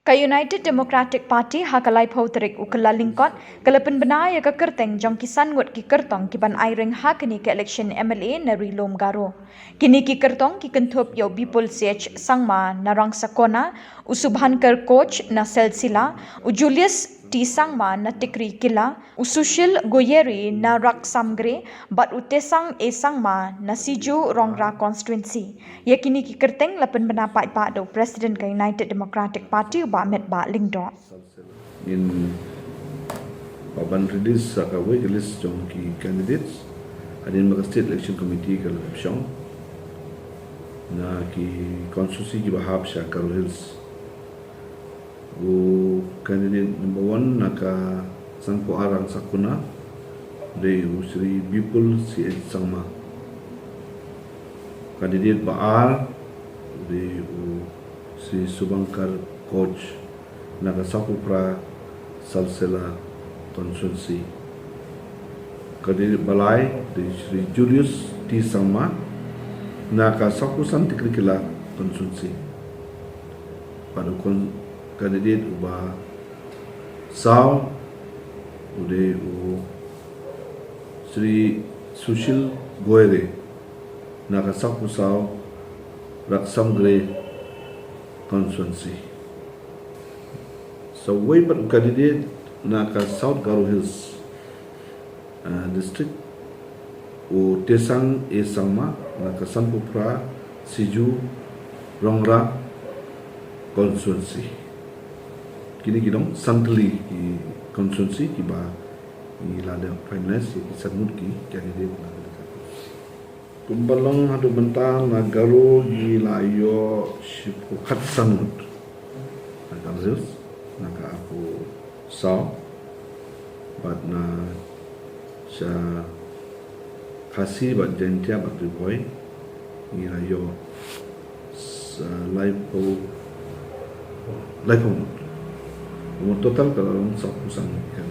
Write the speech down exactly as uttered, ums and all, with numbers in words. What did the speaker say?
Ka United Democratic Party ha ka laiphew tarik u Kyllalyngkot ka la pynbna ïa ka kyrteng jong ki san ngut ki kyrtong ki ban ai ring ha kane ka election M L A na Ri Lum Garo. Kine ki kyrtong ki kynthup ïa u Bipul C H Sangma na Rangsakona, u Subhankar Koch na Silsila, u Julius T Sangma na Tikrikilla, u Sushil Goyeri na Raksamgre bad u Tesang A Sangma na Siju Rongra Constituency. Ïa kine ki kyrteng la pynbna paidbah da u President ka United Democratic Party u Bah Metbah Lyngdoh. Ngin, ba ban release sa kawei ka list jong ki candidates hadien ba ka State Election Committee ka la pynshong na ki constituency kiba hap sha Garo Hills. U candidate number one na ka Sangpur Arang Sakuna, dei u Shri Bipul C H Sangma. Candidate ba ar dei u Shri Subhankar Koch na ka Sangpur Phra Silsila Constituency. Candidate ba lai dei Shri Julius T Sangma na ka Sangpur San Tikrikilla Constituency. Bad u candidate uba saw u dei u Shri Sushil Goyere na ka Sangpur Saw Raksamgre Constituency. Sa uwei pat u candidate na ka South Garo Hills District, u Tesang A Sangma na ka Sangpur Phra Siju Rongra Constituency. Kine ki long san tylli ki constituency kiba ngi la dep finalize ïa ki san ngut ki candidate na ka Kumba long haduh mynta na Garo ngi la ïoh shiphew khatsan ngut na Garo Hills, na ka arphew saw, bad na sha Khasi bad Jaintia bad Ri Bhoi ngi la ïoh laiphew, laiphew ngut. Kumba total ka la long sawphew san ngut.